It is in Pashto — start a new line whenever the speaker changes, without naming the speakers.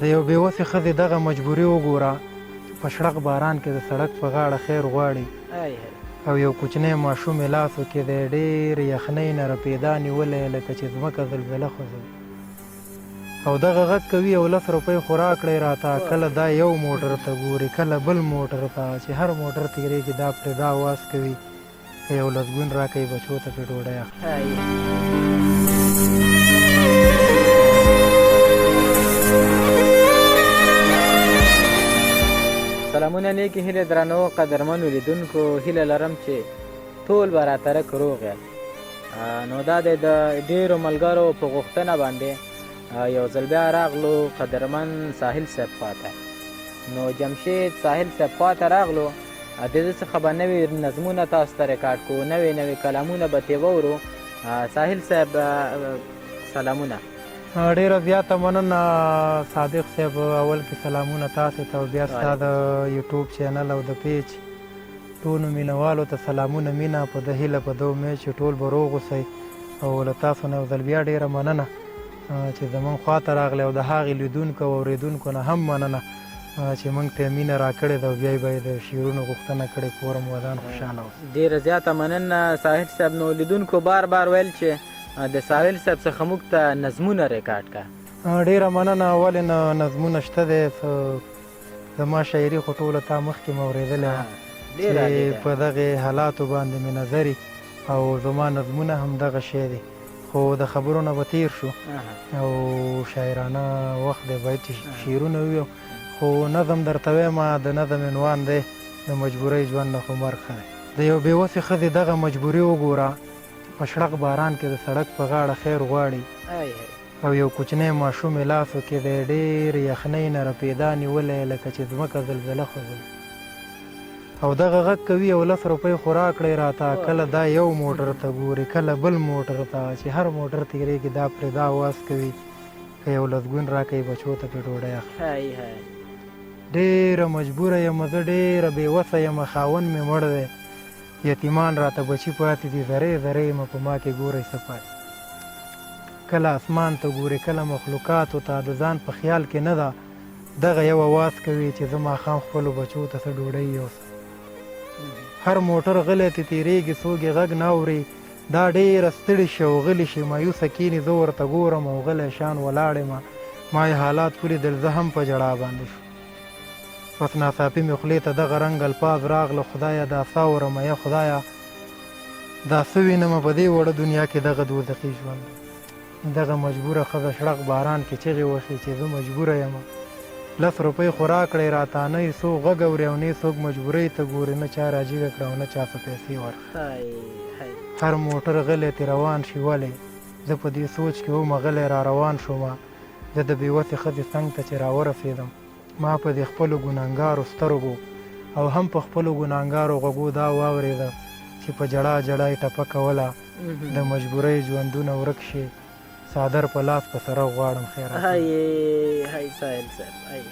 د یو بې وسې ښځې دغه مجبوري وګوره چې په شړق باران کې د سړک په غاړه خیر غواړي او یو کوچنی ماشوم یې لاسو کې دی، ډېر یخنۍ نه رپېدا نیولی لکه چې ځمکه زلزله خوځوي او دغه غږ کوي یو لس روپۍ خو راکړئ راته، کله دا یو موټر ته ګوري کله بل موټر ته، چې هر موټر تېرېږي دا پرې دا اواز کوي که یو لسګون راکړئ بچو ته پرې ډوډۍ اخلم.
سلامونه نیکې هیلې درنو قدرمنو لیدونکو، هیله لرم چې ټول به راته رک روغ یاست. نو دا دی د ډیرو ملګرو په غوښتنه باندې یو ځل بیا راغلو قدرمن ساحل صاحب خواته. نو جمشید ساحل صاحب خواته راغلو، د ده څخه به نوي نظمونه تاسو ته ریکارډ کوو، نوې نوې کلامونه به ترې واورو. ساحل صاحب سلامونه.
ډیره زیاته مننه صادق صاحب، اول کې سلامونه تاسو ته او بیا ستا د یوټیوب چینل او د پیج ټولو مینوالو ته سلامونه. مینه په ده هیله په ده امید چې ټول به روغ اوسئ او له تاسو نه یو ځل بیا ډیره مننه چې زمونږ خواته راغلی او د هغې لیدونکو او اورېدونکو نه هم مننه چې موږ ته مینه راکړې ده او بیا یې به د شعرونو غوښتنه کړې. کور مو ودان، خوشحاله اوسئ.
ډیره زیاته مننه ساحل صاحب. نو لیدونکو بار بار ویل چې د ساحل صاحب څخه موږ ته نظمونه ریکارډ کا.
ډیره مننه. ولې نه، نظمونه شته دی، څه زما شاعري خو ټوله تا مخکې مې اورېدلې وه چې په دغې حالاتو باندې مې نظري او زما نظمونه هم دغه شی دی، خو د خبرو نه به تیر شو او شاعرانه وخت دی، باید چې شعرونه ووایو. خو نظم درته وایم، د نظم عنوان دی د مجبورۍ ژوند نه خو مرګ ښه دی. د یو بې وسې ښځې دغه مجبوري وګوره چې په شړق باران کې د سړک په غاړه خیر غواړي او یو کوچنی ماشوم یې لاسو کې دی، ډېر یخنۍ نه رپېدا نیولی لکه چې ځمکه زلزله خوځوي او دغه غږ کوي یو لس روپۍ خو راکړئ راته، کله دا یو موټر ته ګوري کله بل موټر ته، چې هر موټر تېرېږي دا پرې دا اواز کوي که یو لسګون راکړئ بچو ته پرې ډوډۍ اخلم. ډېره مجبوره یم زه، ډېره بې وسه یم، خاوند مې مړ دی، یتیمان راته بچي پاتې دي، ذرې ذرې یم په ما کې ګورئ څه پاتې. کله اسمان ته ګوري کله مخلوقاتو ته، د ځان په خیال کې نه ده، دغه یو اواز کوي چې زه ماښام خپلو بچو ته څه ډوډۍ یوسم. هر موټر غلی ترې تېرېږي، څوک یې غږ نه اوري، دا ډېره ستړې شي او غلې شي، مایوسه کېني، زه ورته ګورم او غلی شان ولاړ یم. ما یې حالات ولیدل، زه هم په ژړا باندې شوم. پس ناڅاپي مې خولې ته دغه رنګ الفاظ راغله، خدایه دا څه اورم، ای خدایه دا څه وینم په دې وړه دنیا کې، دغه دوزخي ژوند دی. دغه مجبوره ښځه شړق باران کې چغې وهي چې زه مجبوره یم، لس روپۍ خو راکړئ راته، نه یې څوک غږ اوري او نه یې څوک مجبورۍ ته ګوري، نه چا راجیګه کړه او نه چا څه پیسې ورکړې. هر موټر غلی ترې روان شي، ولې؟ زه په دې سوچ کې وم، غلی را روان شوم، زه د بې وسې ښځې څنګ ته چې راورسېدم، ما په دې خپلو ګناهګارو سترګو او هم په خپلو ګناهګارو غوږو دا واورېده چې په ژړا ژړا یې ټپه کوله، د مجبورۍ ژوندونه ورک شي، څادر په لاس په سرغ غواړم خیراتونه.
هاي هاي ساحل صاحب هاي.